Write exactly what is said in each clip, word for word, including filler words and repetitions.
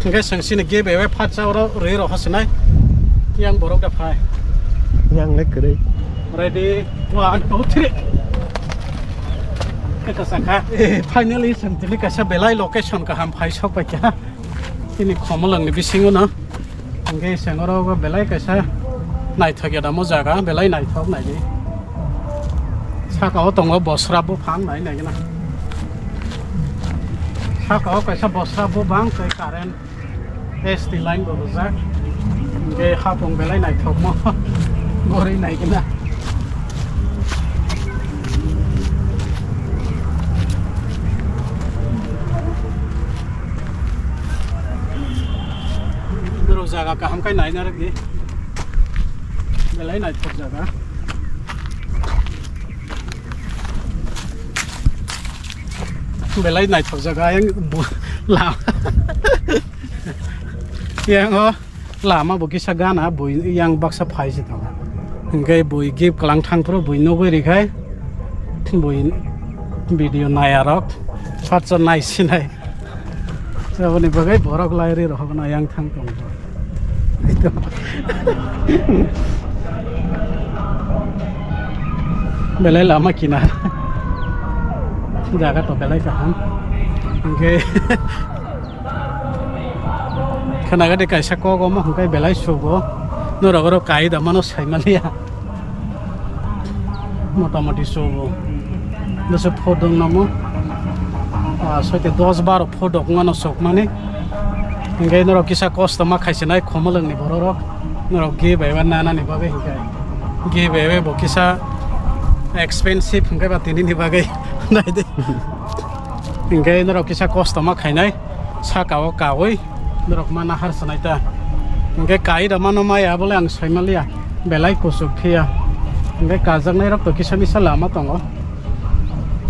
Hingke sengsi ni giveaway phatsa oro rwi rok hasinai. Yang borok da phai. Yang le kwrwi. Ready, one, two, three. Khe kwchak kha. Eh, finally, sengtili kaisa belai location kaham phai sok pai kha. Chini Khumulwng ni bisingo no. Hingke seng oro belai kaisa naithok ya damo jaga, belai naithok naidi. Saka o tongo bosra buphang nai nai gana. Saka o kaisa bosra buphang tei current S T line bo rijak. Hingke hapung belai naithokmo. Gorwi naikhe na. Borok jaga kaham khai naina rwgwi. Belai naithok jaga. Belai naithok jaga yang bu-, la-, yang o lama bo kisa gana bui yang baksa phai se tongo. Hingke bui gift kwlang thang phuru bui nugui rikhai bui video nai arok phatsa nai sinai. Aboni bagwi borok lai ri rohok na yang thang tongo. Belai lama kinar. Jaga to belai kaham. Hingke khwnaga de kaisa kok omo hingke belai sugo. Norok oro kai da mano sai maliya. Motamoti sugo. Dose phodong namo. Ah, soite dos baro phodok mano sokmani. Hingke norok kisa kosto ma khaisinai Khumulwng ni borok rok. Norok giveaway nanani bagwi hingke. Giveaway bo kisa expensive hingke ba tini ni bagwi. Naidi. Hingke norok kisa kosto ma khainai. Saka o kawi norok ma nahar sanai ta. Hingke kai da mano maya bole ang sai maliya. Belai kuchuk phiya. Hingke kajaknai rok to kisa misa lama tongo.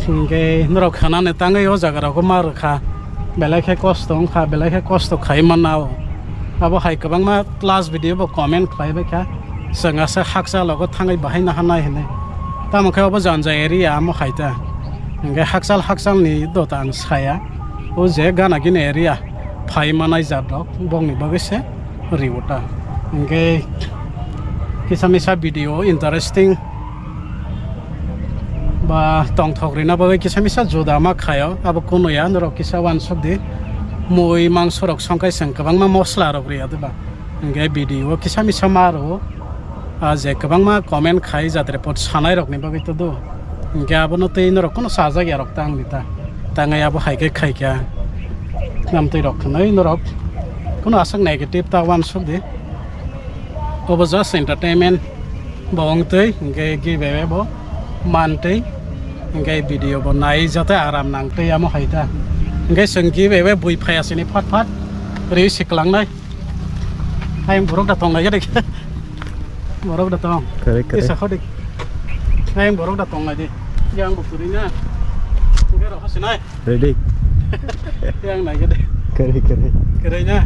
Hingke norok khwnani tangwi o jaga rogo ma rwkha. Belai khe kosto wngkha, belai khe kosto khai manao. Abo hai kwbangma last video bo comment khlai bai kha. Chwng asa hakchal logo thangwi bahai naha nai hinwi. Tamo khe obo janja area amo hai ta. Hingke hakchal hakchal ni dota ang saya. O je gana gini area phai manai jat rok bokni bagwi se riwota. Hingke kisa misa video interesting ba tongthok rina bagwi kisa misa juda ma khaio. Abo kunuya norok kisa uansuk di. Mui mangso rok songkai chwng kwbangma mosla rok riya diba. Hingke video o kisa misa ma rwo. Ah, je kwbangma comment khai jatre pot sanai rokni bagwi to do. Hingke abono tei norok kono sajak ya rok tang di ta. Tangai abo hai khe khai kha. Namtwi rok khwnwi norok kono aswk negative ta uansuk di. Obo just entertainment bo wng twi hingke giveaway bo man twi hingke video bo nai jate aram nang twi amo hai ta. Hingke chwng giveaway bui phai asini phat phat rwi siklang nai. Ayang borok da tong lai de. Borok da tong. Kare, kare. Isa khodik. Ayang borok da tong lai de. Yang bo kuri na. Kero hasinai. Ready. Yang nai de. Kare, kare. Kere na.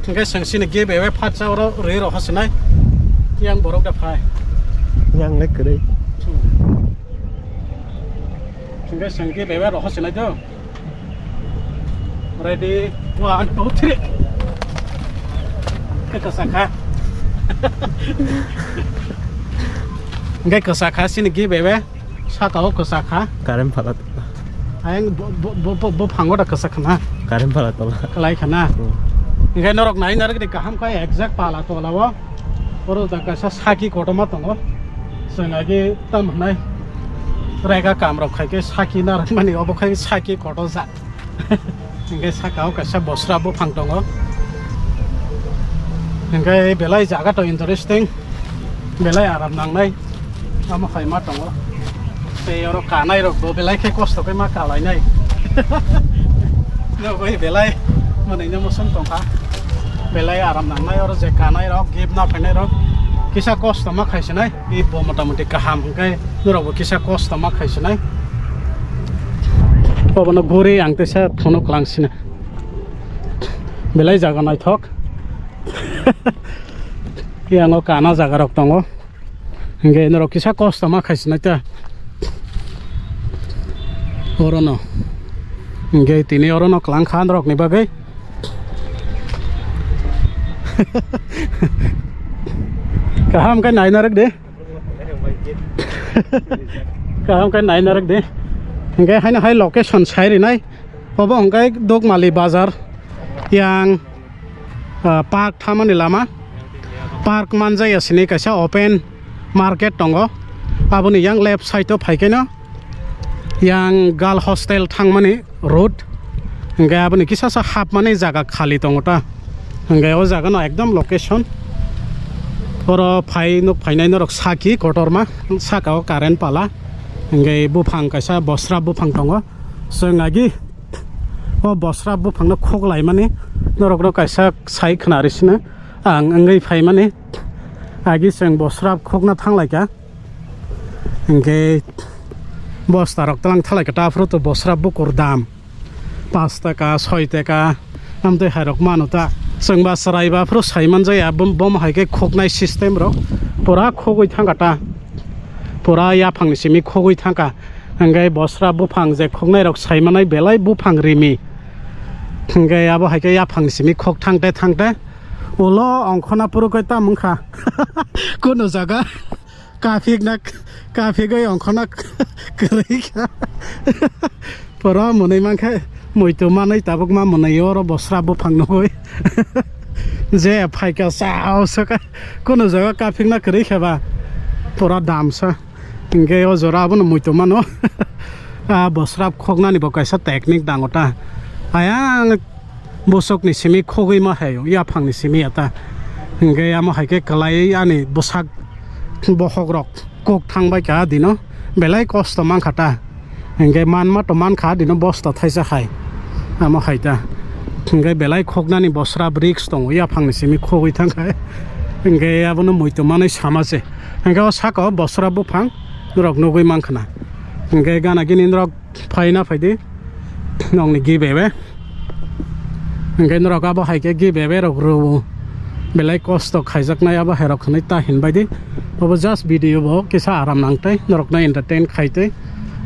Hingke sengsi ni giveaway phatsa oro rwi rok hasinai. Yang borok da phai. Yang le kare. Hingke sengsi giveaway rok hasinai do. Ready, one, two, three. Khe kwchak kha. Hingke kwchak kha, sini giveaway. Saka o kwchak kha. Current phala tola. Ayang bo, bo, bo, bo, bo phango da kwchak khna. Current phala tola. Khlai khna. Hmm. Hingke norok nai narwk di kaham khe exact phala tola o. Oro da kaisa saki kotorma tongo. Chwng agi tam hwnai. Rega kam rok khai khe saki narwk mani obo khai saki kotor jak. Hingke saka o kaisa bosra buphang tongo. Hingke belai jaga to interesting, belai aram nangnai, tamo hai ma tongo. Tei oro kanai rok bo belai khe kosto khe ma kalainai. Nogoi belai manaino mosong tongkha. Belai aram nangnai oro je kanai rok, gift na phainai rok kisa kosto ma khaisinai. Ebo motamoti kaham hwnkhe norokbo kisa kosto ma khaisinai. Obono guri ang teisa phunuk langsina. Belai jaga naithok. Yango kana jaga rok tongo. Hwnkhe norok kisa kosto ma khaisinai ta. Orono. Hwnkhe tini orono kwlangkha norokni bagwi. Kaham khe naina rwk de. Kaham khe naina rwk de. Hingke haino hai location sai rinai. Obo hingke Dukmali bazar. Yang, ah, park thamani lama. Park manjaya sini kaisa open market tongo. Aboni yang left side o phaikeno yang girl hostel thangmani road. Hingke aboni kisa sa hapmani jaga khali tongo ta. Hingke o jaga no ekdom location. Oro phai nuk phainai norok saki kotorma, saka o current pala. Hingke buphang kaisa bosra buphang tongo. Chwng agi o bosra buphang no khok laimani norok no kaisa sai khna risina ang wngwi phaimani. Agi chwng bosra khokna thanglaika. Hingke bosta rok tlang thalai khe ta phuru to bosra bukur dam paanch taka, soi taka, amtwi hai rok mano ta. Chwng ba chwrai ba phuru sai man jaya, bom, bom hai khe khoknai system rok pura khogwi thang kha ta, pura yaphang ni simi khogwi thang kha. Hingke bosra buphang je khoknai rok sai manai belai buphang rimi. Hingke abo hai khe yaphang ni simi khok thang te thang te ulo ongkhorna phuru khe ta wng kha kunu jaga. Kaphikna, kaphigwi ongkhorna kwrwi kha. Pura mwnwi mankhe, muitu manwi tabuk ma mwnwi oro bosra buphang nugwi. Je phaikha sao saka, kunu jaga kaphikna kwrwi khe ba, pura damsa. Hingke o jora abono muitu mano. A bosra khoknani bo kaisa technique dango ta. Ayang bosokni simi khogwi ma hai, yaphangni simi ya ta. Hingke amo hai khe kwlaiwi ani bwsak bokhok rok kok thang bai kha dino, belai kosto man kha ta. Hingke manma to man kha dino bosta thaisa hai, amo hai ta. Hingke belai khoknani bosra risk tongo, yaphangni simi khogwi thang kha. Hingke abono muitu manwi sama se. Hingke o saka o bosra buphang norok nugwi man khna. Hingke gana gini norok phaina phaidi nokni giveaway. Hingke norok abo hai khe giveaway rok rw belai kosto khaijaknai abo hai rok hwnwi ta hinbaidi. Obo just video bo kisa aram nangtai, norokno entertain khaitwi,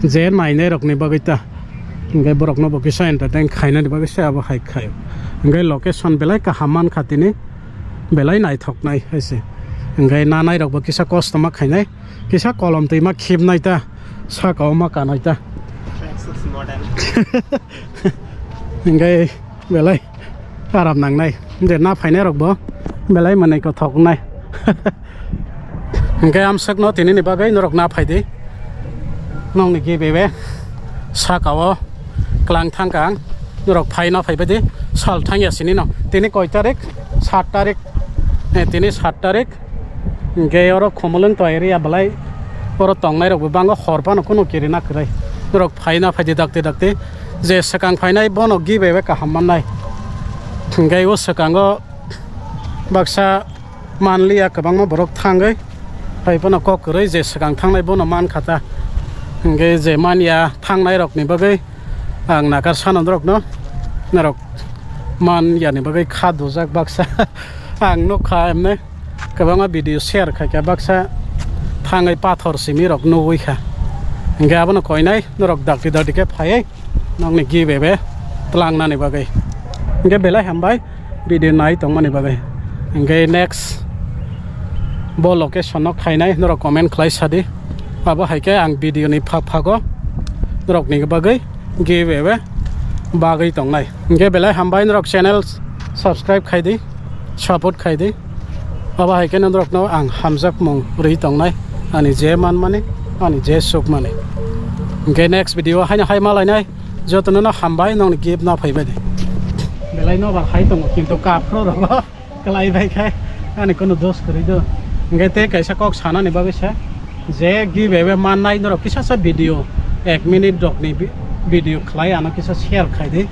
je nainai rokni bagwi ta. Hingke borokno bo kisa entertain khainani bagwi se abo hai khai. Hingke location belai kaham man kha tini, belai naithoknai hai se. Hingke nanai rok bo kisa kosto ma khainai. Kisa kolom twi ma khibnai ta, saka o ma kanai ta. Hingke belai aram nangnai. Je na phainai rok bo belai mwnwi kothok wngnai. Hingke amswkno tini ni bagwi norok na phaidi. Nokni giveaway saka o klang thang kha ang. Norok phai na phai baidi sal thang ya sini no. Tini koi tarik? Sat tarik. Eh, tini sat tarik. Hingke oro Khumulwng to area belai oro tongnai rok bo bango, hor phano kunu kirina kwrwi. Norok phaina phaidi dakti dakti je swkang phainai bono giveaway kaham mannai. Hingke o swkango baksa manliya kwbangma borok thangwi, hai phano kok kwrwi je swkang thangnai bono man kha ta. Hingke je manya thangnai rokni bagwi ang nakar sano norokno, norok man yani bagwi kha dujak baksa. Ang nuk kha emne kwbangma video share khai kha, baksa thangwi pathor simi rok nugwi kha. Hingke abono koinai norok dakti dakti khe phaiwi nokni giveaway tlangnani bagwi. Hingke belai hambai video nai tongmani bagwi. Hingke next bo location no khainai norok comment khlai sadi. Abo hai khe ang video ni phak phago norokni bagwi giveaway bagwi tongnai. Hingke belai hambai norok channel subscribe khaidi, support khaidi. Abo hai khe norokno ang hamjakmung rwi tongnai, ani je manmani, ani je sukmani. Hingke next video haino hai malainai, jotono no hambai, nokni gift no phaibai de. Belai no ba hai tongo, kintu kaphro rogo. Kwlai bai khai ani kunu dos kwrwi do. Hingke tei kaisa kok sanani bagwi se, je giveaway mannai norok kisa sa video, ek minute rokni vi-, video khlai ano kisa share khai di,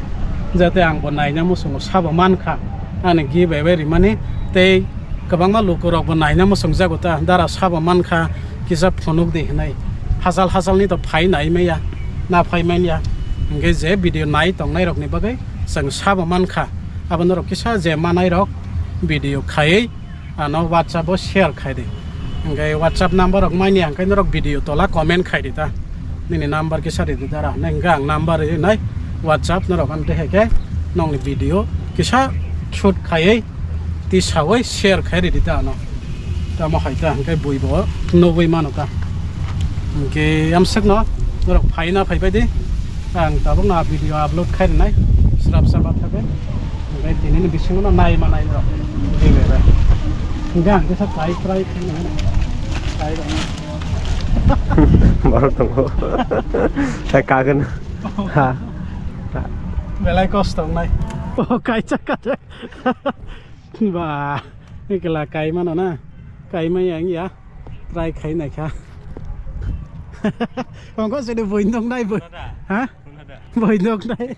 jate ang bo naina muchungo sabo man kha ani giveaway rimani. Tei kwbangma lukurok bo naina muchungjago ta, dara sabo man kha kisa phunuk di hinui, hachal hachalni to phai nai maya, na phai manya. Hingke je video nai tongnai rokni bagwi chwng sabo man kha. Abo norok kisa je manai rok video khaiwi ano WhatsApp o share khai di. Hingke WhatsApp number rok manya hingke norok video tola comment khai di ta. Nini number kisa ridi dara hinui hingke ang number rinai WhatsApp norok amtwi hai khe nokni video kisa shoot khaiwi Tisawi share khai ridi ta ano. Tamo hai ta hwnkhe bui bo nugwi mano ta. Hwnkhe amswkno norok phaina phaibai di. Ang tabukno a video upload khai rwnai. Srap srap athagwi. Hwnkhe tinini bisingo no nai manai norok. Hwnkhe ang kisa try try khai nai. Try rwnai. Borok tongo. Hai kagwna. Ha. Belai kosto wngnai. O kaisa kaisa. Ba, ekla kai mano na? Kai mai ang ya. Try khai nai kha. Ongko sini boindok nai bo. Ha? Boindok nai.